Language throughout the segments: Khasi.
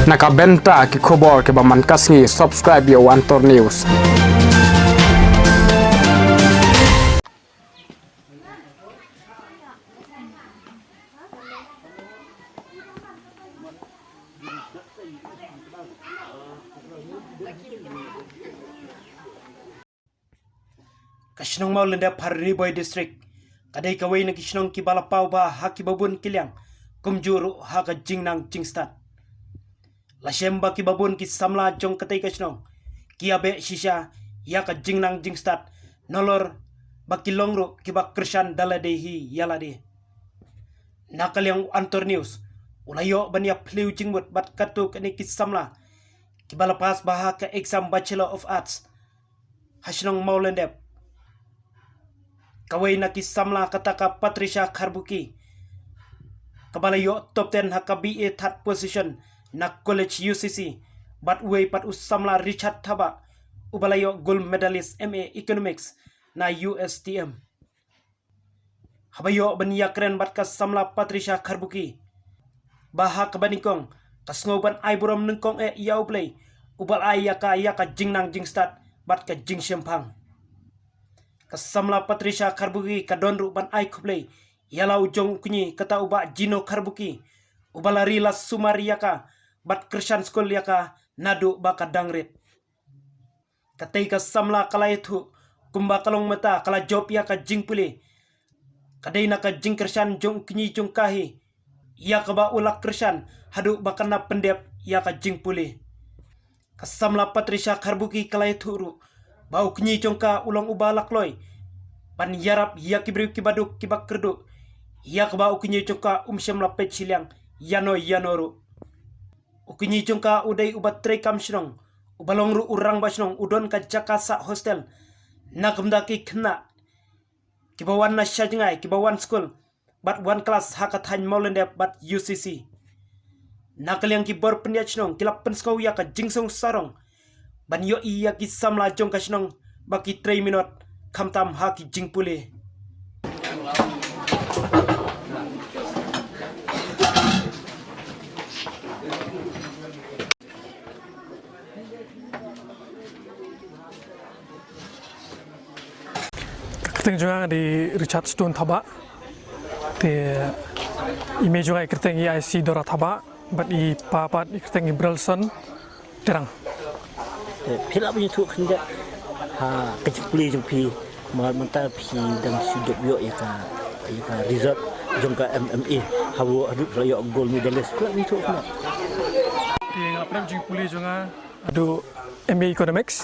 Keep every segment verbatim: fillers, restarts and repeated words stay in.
Na ka bynta ki khubor kiba man ka sngi, subscribe ïa u Antor News. Ka shnong Mawlyndep ha Ri Bhoi District ka dei kawei na ki shnong kiba la paw bha ha kiba bun ki liang, kumjuh ruh ha ka jingnang jingstad. La shem ba kiba bun ki samla jong katei ka shnong ki ïabeh shisha ïa ka jingnang jingstad, nalor ba ki long ruh kiba kyrshan da lade hi ïa lade. Na ka liang u Antor News u la ïoh ban ïa phylliew jingmut bad katto katne ki samla kiba la pass bha ha ka exam Bachelor of Arts ha shnong Mawlyndep. Kawei na ki samla kata ka Patricia Kharbuki, kaba la ïoh top ten ha ka B A third position na college U C C, bad uwei pat u samla Richard Thabah, uba la ïoh gold medalist M A Economics na U S T M. Haba ïoh ban ïakren bad ka samla Patricia Kharbuki, ba ha kaba nyngkong ka sngew ban ai burom nyngkong eh ïa U Blei, uba la ai ïa ka ïa ka jingnang jingstad bad ka jingshemphang. Ka samla Patricia Kharbuki ka don ruh ban ai khublei ïa la u jong u kñi, kata u Bah Jino Kharbuki, uba la ri la sumar ïa ka bad kyrshan skul ïa ka naduh ba ka dang rit. Katei ka samla ka la ïathuh kumba ka long mynta ka la jop ïa ka jingpule, ka dei na ka jingkyrshan jong u kñi jong ka hi, ïa kaba u la kyrshan haduh ba ka nang pyndep ïa ka jingpule. Ka samla Patricia Kharbuki ka la ïathuh ruh ba u kñi jong ka u long uba la kloi ban ïarap ïa ki briew kiba duk kiba kyrduh, ïa kaba u kñi jong ka um shym la peit shiliang ïano ïano ruh. U kñi jong ka u dei uba treikam shnong, uba long ruh u rangbah shnong, u don ka jaka sah hostel na ka bynta ki khynnah kiba wan na sha jngai, kiba wan skul bad wan klas ha ka thaiñ Mawlyndep bad U C C. Na ka liang ki bor pynïaid shnong ki la pynsngew ïa ka jingsngew sarong ban ïohi ïa ki samla jong ka shnong ba ki trei minot khamtam ha ki jingpule. Ka kyrteng jong nga dei Richard Stone Thabah. Te i mei jong nga i kyrteng i Isidora Thabah, bad i pa pat i kyrteng i Brelson Terang. Te phi lah ban ïathuh khyndiat ha ka jingpule jong phi, namar mynta phi dang shu dep ïoh ïa ka, ïa ka result jong ka M M A, haduh, haduh phi la ïoh gold medalist, phi lah ban ïathuh khyndiat? Te nga la pynlong jingpule jong nga haduh M A Economics,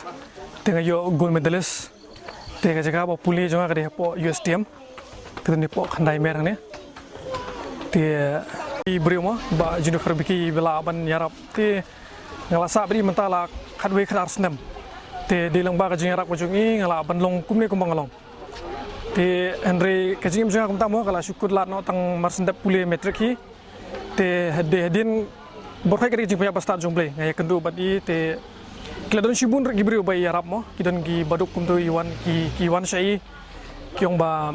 te nga ïoh gold medalist. Te ka jaka ba pule jong nga ka dei hapoh U S T M, ka dei hapoh Khyndai Mer hangne. Te i briew mo, Bah Jino Kharbuki ba la ban ïarap, te nga la sah bad i mynta la khatwei khatar snem. Te dei lang ba ka jingïarap ka jong i nga la ban long kumne kumba nga long. Te hynrei ka jingim jong nga kumta mo, ka la shu kut lad noh tang mar shen dep pule matric hi. Te hadien, hadien bor khie ka dei ka jingpynïap bastad jong U Blei, nga ïakynduh bad i. Te ki la don shibun ruh ki briew ba ïarap mo, ki don kiba duk kumto, i wan, ki, ki wan sha i, ki ong ba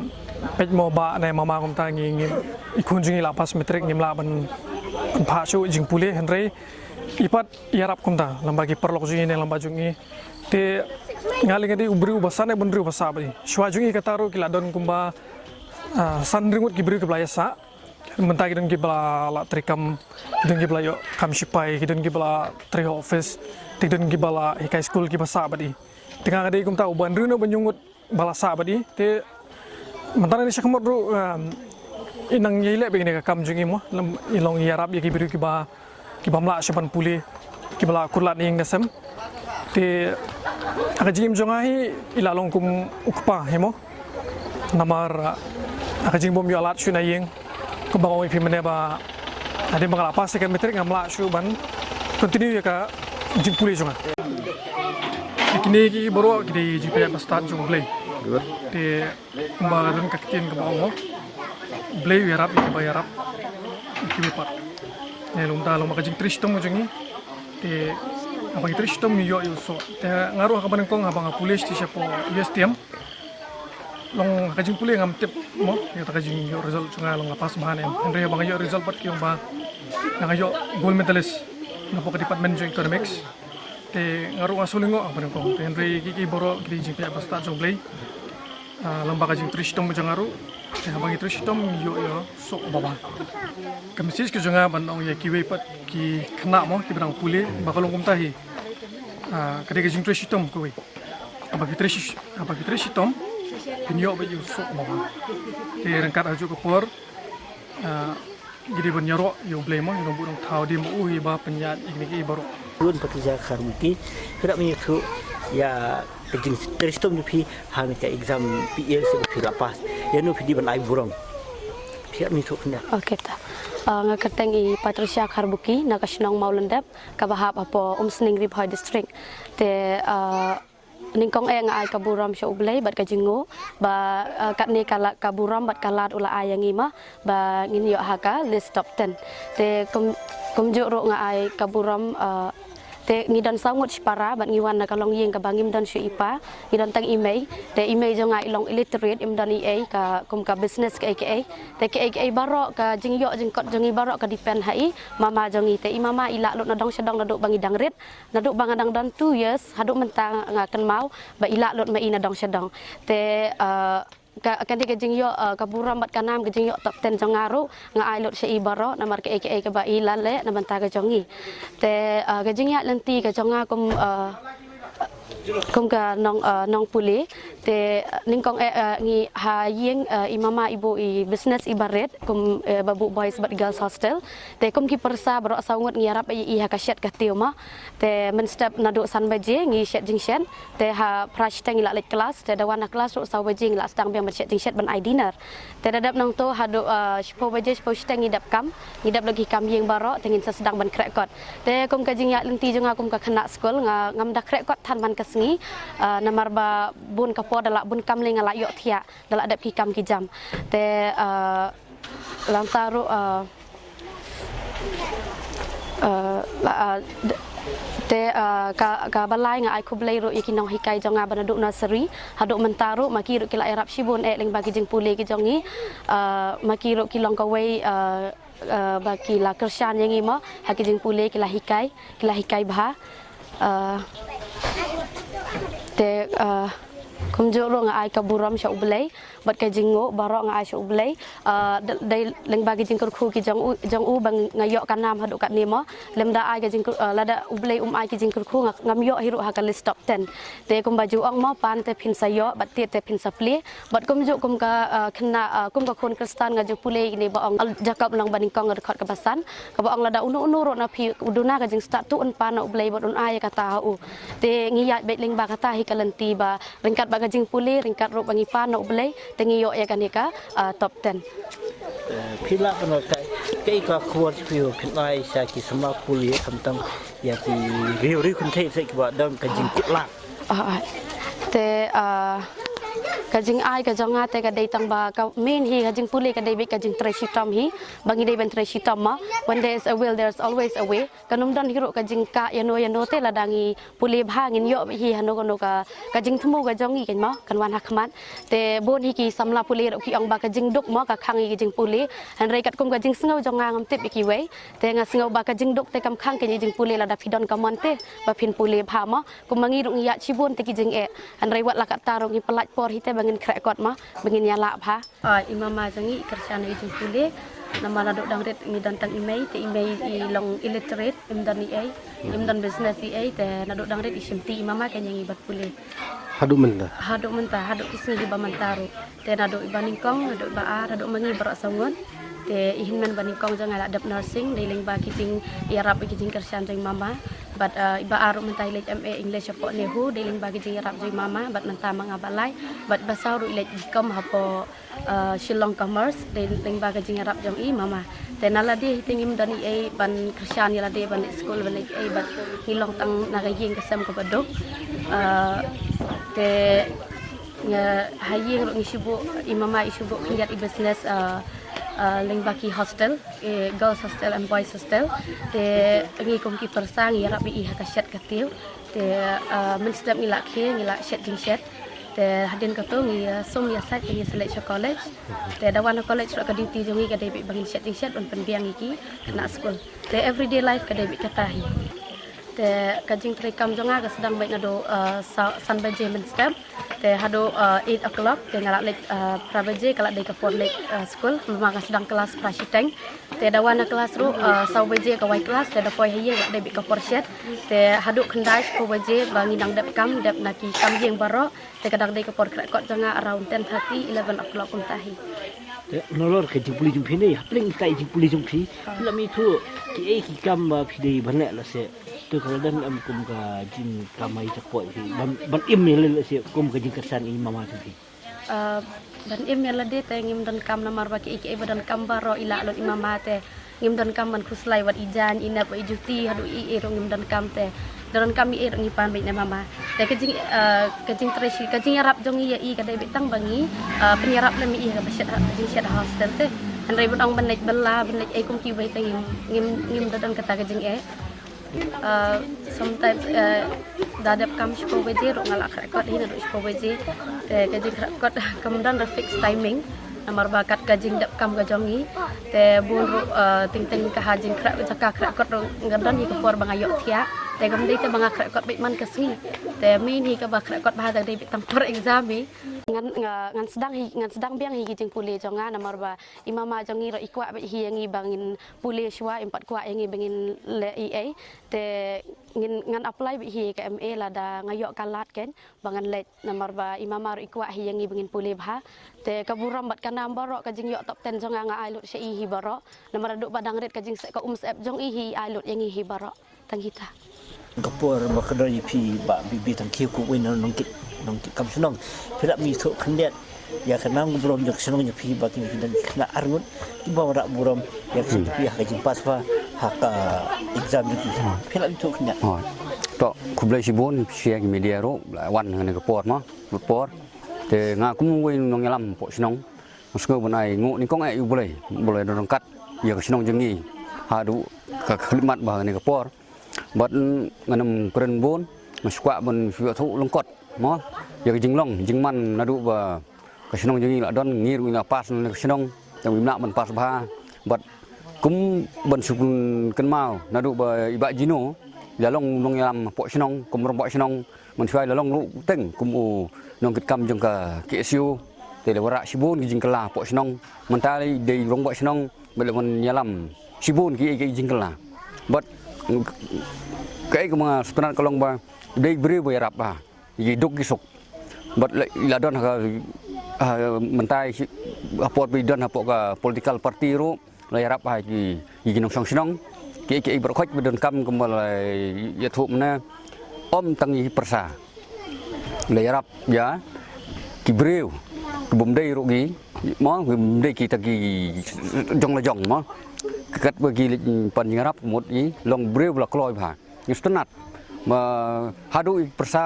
peit mo, Bah ne Mama, kumta ngi, ngi, i khun jong ngi la pass matric, ngim lah ban, ban phah shuh jingpule, hynrei i pat ïarap kumta lyngba ki paralok jong i ne lyngba jong i. Te nga lei nga dei u briew uba sah ne u bynriew uba sah bad i. Shuwa jong i kata ruh ki la don kumba, ah, san ringwit ki briew kiba la ïasah. Mynta ki don kiba la, la treikam, ki don kiba la ïoh kam shipai, ki don kiba la trei ha office, te ki don kiba la hikai skul kiba sah bad i. Te nga ka dei kumta uba hynriew na ba hynñiew ngut ba la sah bad i. Te mynta nangne sha ka mut ruh, um, i nang ïai leh beit ïa kane ka kam jong i mo, lem i long ïarap ïa ki briew kiba, ki bym lah shuh ban pule, kiba la kut lad na ïing na sem. Te ha ka jingim jong nga hi i la long kum u kpa hi mo. Namar, uh, ha ka jingbym ïoh lad shuh na ïing, kumba nga ong ïa phi mynne ba hadien ba nga la pass ïa ka matric ngam lah shuh ban continue ïa ka jingpule jong nga. Te kine ki baroh ki dei jingpynïaid bastad jong U Blei. Te kumba ka don ka ktien kaba ong mo, U Blei u ïarap ïa kiba ïarap ïa kiwei pat. Ne long da long ba ka jingtrei shitom jong ngi. Te haba ngi trei shitom ngi ïoh ïa u soh. Te nga ruh ha kaba nyngkong haba nga pule sha poh U S T M, long ha ka jingpule ngam tip mo ïa kata ka jingïoh result jong nga, long nga pass bha ne em. Hynrei haba nga ïoh result pat ki ong ba nga ïoh gold medalist. Nga pok ka department jong economics. Te nga ruh nga sngewlyngngoh, ah, ba nyngkong. Te hynrei ki, ki baroh ki dei jingpyniaid ba stad jong U Blei. Ah, lem bad ka jingtrei shitom jong nga ruh. Te haba ngi trei shitom ngi ïoh ïa u soh uba bha. Ka message ka jong nga ban ong ïa kiwei pat ki khynnah mo, kiba dang pule, ba ka long kumta hi. Ah, ka dei ka jingtrei shitom kawei. Haba ki trei shi-, haba ki trei shitom, kin ïoh beit ïa u soh uba bha. Te ryngkat hajuh ka por, ah, ngi dei ban ïaroh ïa U Blei mo, ïa u nongbuh nongthaw, dei ma u hi ba pynïaid ïa kine ki baroh. Bun Patricia Kharbuki, phi la ïathuh ïa ka jingtrei shitom jong phi ha kane ka exam P E L C ba phi la pass. Ïano phi dei ban ai burom? Phi la ïathuh kane. Okay ta. Ah, nga kyrteng i Patricia Kharbuki, na ka shnong Mawlyndep, kaba hap hapoh Umsning, Ri Bhoi District. Te, ah, nyngkong eh nga ai ka burom sha U Blei bad ka jingnguh ba, ah, katne ka la-, ka burom bad ka lad u la ai ïa ngi mo ba ngin ïoh ha ka list top ten. Te kum, kumjuh ruh nga ai ka burom, ah, te ngi don saw ngut shipara bad ngi wan na ka longïing kaba ngim don shuh i pa, ngi don tang i mei. Te i mei jong nga i long illiterate, im don ei ei ka, kum ka business kaei kaei. Te kaei kaei baroh, ka jingïoh jingkot jong ngi baroh ka depend ha i mama jong ngi. Te i mama i lah lut na dong sha dong naduh ba ngi dang rit. Naduh ba nga dang don two years haduh mynta nga kynmaw ba i lah lut ma i na dong sha dong. Te, ah, ka, kane ka jingïoh, ah, ka burom bad ka nam, ka jingïoh top ten jong nga ruh nga ai lut sha i baroh, namar kaei kaei kaba i la leh na bynta ka jong ngi. Te, ah, ka jingïaid lynti ka jong nga kum, ah, kum ka nong, ah, nongpule. Te, ah, nyngkong eh, ah, ngi ha ïing, ah, i mama i buh i business i barit, kum, eh, ba buh boys bad girls hostel. Te kum ki pyrsa baroh saw ngut ngi ïarap ïa i ha ka shet ka tiew mo. Te mynstep naduh san baje ngi shet jingshet. Te ha phra shiteng ngi la leit klas. Te da wan na klas ruh saw baje ngi la sdang biang ban shet jingshet ban ai dinner. Te da dep nangto haduh, ah, shiphew baje, shiphew shiteng ngi dep kam. Ngi dep leit ki kam ïing baroh, te ngin sa sdang ban khreh kot. Te kum ka jingïaid lynti jong nga kum ka khynnah skul, nga ngam da khreh kot than man ka sngi, ah, namar ba bun ka por da la bun kam lei nga la ïohthiah, da la dep ki kam ki jam. Te, ah, lanta ruh, ah, ah, la, ah, d-, te, ah, ka, kaba lai nga ai khublei ruh ïa ki nonghikai jong nga ba naduh nursery haduh mynta ruh, ma ki ruh ki la ïarap shibun eh lyngba ki jingpule ki jong ngi, ah, ma ki ruh ki long kawei, ah, ah, ba ki la kyrshan ïa ngi mo, ha ki jingpule ki la hikai, ki la hikai bha. Ah, te, ah, kumjuh ruh nga ai ka burom sha U Blei bad ka jingnguh baroh nga ai sha U Blei. Ah, da-, dei lyngba ki jingkyrkhu ki jong u, jong u ba nga ïoh ka nam haduh katne mo. Lymda ai ka jingkyr-, ah, lada U Blei um ai ki jingkyrkhu nga, ngam ïoh hi ruh ha ka list top ten. Te kumba ju ong mo, pan te phin sa ïoh bad tied te phin sa plie. Bad kumjuh kum ka, ah, khynnah, ah, kum ka khun Khristan nga ju pule ïa kine ba ong, Jakob lynnong ba nyngkong dkhot kaba san, kaba ong lada uno uno ruh na phi u duna ka jingstad, to un pan na U Blei bad un ai ïa kata ha u. Te ngi ïaid beit lyngba kata hi ka lynti ba ryngkat bad ka jingpule, ryngkat ruh ba ngi pan na U Blei, te ngi ïoh ïa kane ka, ah, top ten. Eh, phi lah ban ong kaei ka khubor phi, phin ai sha ki samla pule, khamtam ïa ki riew riew kynthei se kiba don ka jingkut lang. Ah, ah. Te, ah, ka jingai ka jong nga te ka dei tang ba ka main hi ka jingpule ka dei beit ka jingtrei shitom hi. Ba ngi dei ban trei shitom mo. When there is a will, there is always a way. Kan ym don hi ruh ka jingkah ïano ïano te lada ngi pule bha ngin ïoh hi hano hano ka, ka jingthmu ka jong ngi kan mo, kan wan ha khmat. Te bun hi ki samla pule ruh ki ong ba ka jingduk mo ka khang ïa ki jingpule. Hynrei katkum ka jingsngew jong nga ngam tip ïa kiwei. Te nga sngew ba ka jingduk te kam khang ka jingpule lada phi don ka mon te ba phin pule bha mo. Kum ma ngi ruh ngi ïaid shibun te ki jingeh. Hynrei wat la katta ruh ngi pyllait por hi te ba ngin khreh kot mo, ba ngin ïalah bha. Ah, i mama jong ngi i kyrshan ïa i jingpule. Namar naduh dang rit ngi don tang i mei, te i mei i long illiterate, im don ei ei, im don business ei ei, te naduh dang rit i shimti i mama kan ïa ngi ban pule. Haduh mynta? Haduh mynta, haduh ki sngi hi ba mynta ruh. Te naduh i ba nyngkong, naduh i ba ar, naduh ma ngi baroh saw ngut. Te i hynmen ba nyngkong jong nga la dep nursing, dei lyngba ki jingïarap ki jingkyrshan jong i mama. Bad, ah, i ba ar ruh mynta i leit M A English hapoh NEHU, dei lyngba ki jingïarap jong i mama, bad mynta ma nga ba lai. Bad i ba saw ruh i leit B Com hapoh, ah, Shillong Commerce, dei lyngba ki jingïarap jong i mama. Te na lade hi te ngim don ei ei ban kyrshan ïa lade ban leit skul ban leit ei ei, bad ngi long tang na ka ïing ka sem kaba duk. Ah, te nga ha ïing ruh ngi shu buh, i mama i shu buh khyndiat i business, ah, ah, lyngba ki hostel, eh, girls hostel and boys hostel. Te ngi kum ki pyrsa ngi ïarap ïa i ha ka shet ka tiew. Te, ah, mynstep ngi la khie ngi la shet jingshet. Te hadien kato ngi, ah, sum ïa sait te ngi sa leit sha college. Te da wan ha college ruh ka duty jong ngi ka dei beit ba ngin shet jingshet ban pynbiang ïa ki khynnah skul. Te everyday life ka dei beit kata hi. Te ka jingtrei kam jong nga ka sdang beit naduh, eh, sa-, san baje mynstep. Te haduh, eh, eight o'clock te nga la leit, eh, phra baje ka la dei ka por leit, eh, skul, namar nga sdang klas phra shiteng. Te da wan na klas ruh, eh, saw baje ka wai klas, te da poi ha ïing la dei beit ka por shet. Te haduh khyndai shiphew baje ba ngi nang dep kam, dep na ki kam ïing baroh. Te ka dang dei ka por khreh kot jong nga around ten thirty, eleven o'clock kumta hi. Te nalor ka jingpule jong phi ne, hapdeng ka jingpule jong phi, phi la mih thuh kiei ki kam ba phi dei ban leh lashai. Te ka la dang em kum ka jingkam ai jakpoh phi ban, ban im ïa lade lashai kum ka jingkyrsan i mama jong phi. Ah, ban im ïa lade te ngim donkam namar ba kiei kiei ba donkam baroh i lah lut i mama te. Ngim donkam ban khuslai wat i jaiñ, i nep, wat i juti, haduh i, i ruh ngim donkam te. Donkam i, i ruh ngi pan beit na mama. Te ka jing, eh, ka jingtrei shi, ka jingïarap jong i ïa i ka dei beit tang ba ngi, eh, pynïarap lem i ha kaba shet ha, jingshet ha hostel te. Hynrei ban ong ban leit bylla, ban leit ei kum kiwei te ngim, ngim, ngim da don kata ka jingeh. Eh, sometimes, eh, da dep kam shiphew baje ruh nga la khreh kot hi naduh shiphew baje. Te ka jingkhreh kot kam don da fix timing. Namar ba kat ka jingdep kam ka jong ngi. Te bun ruh, eh, teng teng ka ha jingkhreh, jaka khreh kot ruh nga don hi ka por ba nga ïoh thiah. Te kam dei te ba nga khreh kot beit man ka sngi. Te main hi kaba khreh kot bha da dei beit tang por exam hi. Ngan, nga, ngan sdang hi, ngan sdang biang hi ki jingpule jong nga namar ba i mama jong ngi ruh i kwah beit hi ïa ngi ba ngin pule shuwa, im pat kwah ïa ngi ba ngin leh ei ei. Te ngin, ngan apply beit hi ka M A lada nga ïoh ka lad kein ba ngan leit. Namar ba i mama ruh i kwah hi ïa ngi ba ngin pule bha. Te ka burom bad ka nam baroh ka jingïoh top ten jong nga nga ai lut sha i hi baroh. Namar haduh ba dang rit ka jingsep ka umsyep jong i hi i ai lut ïa ngi hi baroh. Tang kita. Ka por ba ka don ïa phi ba bi bi tang ki kum wei na nongkit, nongkit kam shnong. Phi la mih thuh khyndiat ïa ka nam ka burom jong ka shnong jong phi ba kine ki don ki khynnah arngut kiba wanrah burom ïa ka shnong phi ha ka jingpass bha ha ka exam jong ki. Phi la mih thuh khyndiat. To, khublei shibun sha ki media ruh ba la wan ha kane ka por mo, lut por. Te nga kum uwei u nongïalam hapoh shnong, nga sngew ban ai nguh nyngkong eh ïa U Blei, U Blei don ryngkat ïa ka shnong jong ngi haduh ka khyllipmat bad ha kane ka por. Bad, mm, ngan ym kren bun, nga shu kwah ban shu ïathuh lyngkot mo ïa ka jinglong jingman naduh ba ka shnong jong ngi la don, ngi ruh ngi la pass na ka shnong, tang im lah ban pass bha. Bad kum ban shu kynmaw naduh ba i Bah Jino i la long u nongïalam hapoh shnong, kum u rangbah shnong, mynshuwa i la long ruh teng kum u nongkitkam jong ka K S U. Te i la wanrah shibun ki jingkylla hapoh shnong. Mynta i dei u rangbah shnong bad i la wan ïalam shibun ki, ki jingkylla. Bad kaei kaba nga sngewtynnat ka long ba i dei briew ba ïarap bha ïa ki duk ki suk. Bad la, la don ha ka, ha, mynta i shi, ha por ba i don hapoh ka political party ruh, la ïarap ha ki, ki nongshong shnong. Ki, ki baroh khoit ba donkam kumba la ïathuh mynne. Ym tang ïa ki pyrsa. La ïarap ïa ki briew ki bym dei ruh ki, mo, ki bym dei kita ki jong la jong, mo. Katba ki leit pan jingïarap mut i long briew ba la kloi bha. Ngi sngewtynnat ba haduh i pyrsa,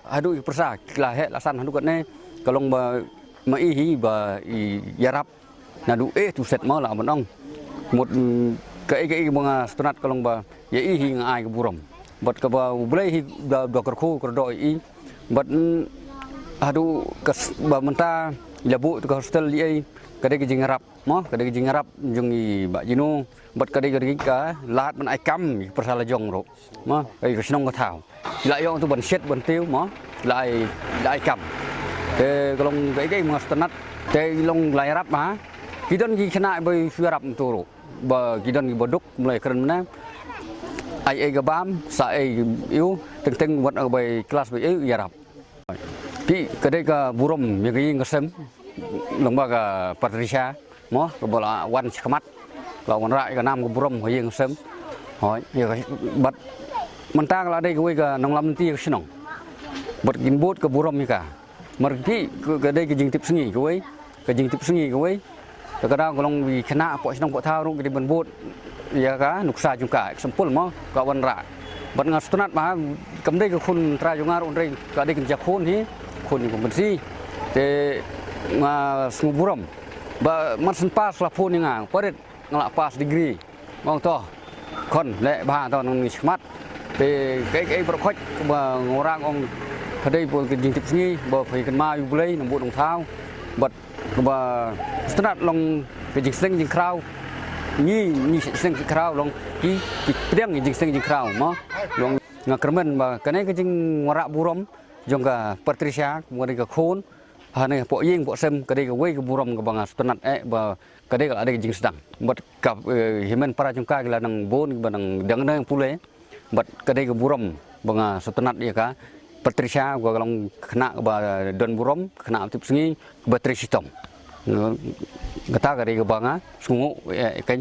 haduh i pyrsa ki la heh la san haduh katne, ka long ba ma i hi ba i ïarap naduh A to Z mo lah ban ong. Mut, mm, kaei kaei ba nga sngewtynnat ka long ba ïa i hi nga ai ka burom. Bad kaba U Blei hi da, da kyrkhu kyrdoh ïa i. Bad, mm, haduh ka s-, ba mynta i la buh tu ka hostel ïa i, ka dei ka jingïarap mo, ka dei ka jingïarap jong i Bah Jino. Bad ka dei ka dei ka lad ban ai kam ïa ki pyrsa la jong ruh. Mo, ïa ka shnong ka thaw. Ki la ïoh tu ban shet ban tiew mo, ki la ai, ki la ai kam. Te ka long kaei kaei ba nga sngewtynnat. Te i long la ïarap ha. Ki don ki khynnah ba shu ïarap mynta ruh. Ba ki don kiba duk, mlei kren mynne. Ai ei ka bam, sa ei ïu, teng teng wat ka bai klas ba ïu ïarap. Phi, ka dei ka burom ïa ka ïing ka sem, lyngba ka Patricia mo, kaba la wan shakhmat, la wanrah ïa ka nam ka burom ka ïing ka sem. Hooid, ïa ka, bad mynta ka la dei kawei ka nonglam lynti ka shnong. Bad kin bud ka burom ïa ka. Mar phi, ka, ka dei ka jingtip sngi kawei, ka jingtip sngi kawei. Te ka daw ka long ki khynnah hapoh shnong hapoh thaw ruh ki dei ban bud ïa ka nuksa jong ka, example mo, ka wanrah. Bad nga sngewtynnat ba kam dei ka khun trai jong nga ruh, hynrei ka dei ka jingkhun hi, khun jong ka Mynsiem. Te nga sngew burom ba mar shen pass la phone ïa nga, parit nga la pass degree. Nga ong to khun leh bha to nang ngi shakhmat. Te kaei kaei baroh khoit ba nga wanrah nga ong ka dei ka jingtip sngi ba phi kynmaw ïa U Blei nang bud nang thaw. Bad kaba sngewtynnat long ka jingseng jingkhraw Ngi ngi seng jingkhraw long ki ki pdiang ngi jingseng jingkhraw mo. Long nga kyrmen ba kane ka jingwanrah burom jong ka Patricia mo ka khun hane po ying po sem ka dei ka wei ka burom ka ba nga sngewtynnat eh ba ka dei ka la dei ka jingsdang. Bad ka eh, himen para jong ka ki la nang bun ki ba nang dang nang pule. Bad ka dei ka burom ba nga sngewtynnat ïa ka Patricia ka long khynnah ba don burom khynnah tip sngi ba trei shitom. Kata ka dei ka ba nga sngewnguh ïa ka.